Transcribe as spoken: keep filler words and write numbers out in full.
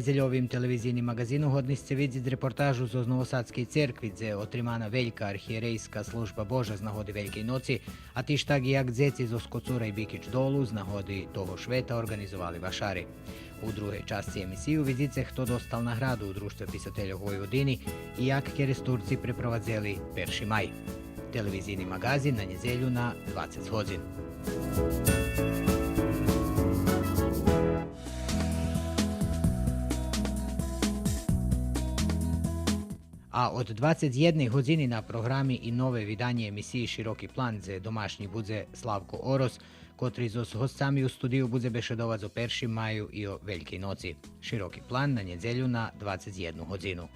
Недзельовим телевизийним маґазином годни сце видзиц репортажу зоз Новосадскей церкви, дзе отримана велька архиєрейска Служба Божа з нагоди Велькей ноци, а тиж так як дзеци зоз Коцура и Бикич Долу з нагоди Того швета орґанизовали вашари. У другей часци емисиї видзице хто достал награду у Дружтве писательох Войводини и як Керестурци препровадзели Перши май. Телевизийни маґазин на нєдзелю на двацец годзин. А од двацец єдней годзини на програми и нове виданє емисиї Широки план, дзе домашнї будзе Славко Орос, котри зоз госцами у студию будзе бешедовац о Першим маю и о Велькей ноци. Широки план на нєдзелю на двацец єдну годзину.